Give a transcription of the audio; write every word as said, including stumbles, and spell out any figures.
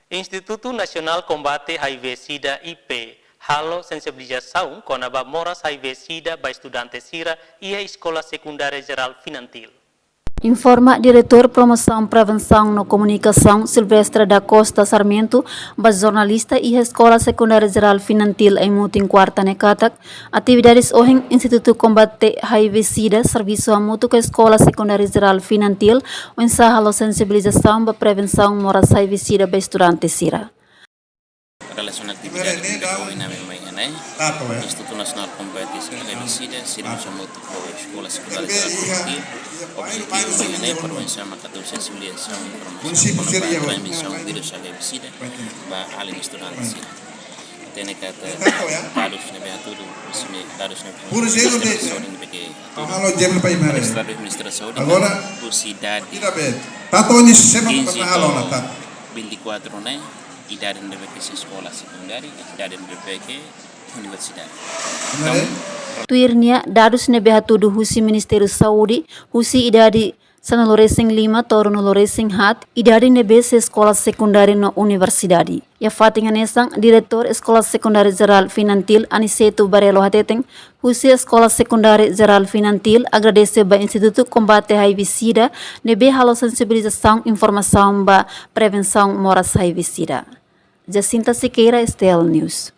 Institutu Nasionál Kombate H I V SIDA, I P, halo sensibilizasaun kona-ba moras H I V SIDA ba estudante sira iha Eskola Sekundária Jerál Finantil. Informa Diretór Promosaun, Prevensaun no Komunikasaun, Silvestre da Costa Sarmento, ba jornalista iha Eskola Sekundária Jerál Finantil, Aimutin, kuarta ne'e katak, atividades ohin Institutu Kombate H I V SIDA servisu hamutuk ho Eskola Sekundária Jerál Finantil, oinsá halo sensibilizasaun ba prevensaun moras H I V SIDA ba estudante sira. Relasiona atividade ne'ebé ohin ami mai iha ne'e, Institutu Nasionál Kombate H I V SIDA servisu hamutuk ho Eskola Sekundária Jerál Finantil, objetivu mai iha ne'e para oinsá maka hatudu sensibilizasaun, informasaun kona-ba transmisaun vírus H I V SIDA ba alin estudante sira. Hatene katak dadus ne'ebé hatudu, husi dadus ne'ebé hatudu Ministériu Saúde, ne'ebé ke hatudu rejistradu iha Ministériu Saúde, husi idade quinze to'o vinte e quatro ne'e idade ne'ebé ke sei eskola sekundária, idade ne'ebé ke universidade. Entaun, tuir nia, dadus ne'ebé hatudu husi Ministériu Saúde, husi idade sanulu-resin-lima to'o ruanulu-resin-haat, idade ne'ebé sei eskola sekundária no universidade. Iha fatin hanesan, Diretór Eskola Sekundária Jerál Finantil, Aniceto Barelo, hateten, husi Eskola Sekundária Jerál Finantil agradese ba Institutu Kombate H I V SIDA ne'ebé halo sensibilizasaun, informasaun ba prevensaun moras H I V SIDA. Jacinta Sequeira, S T L News.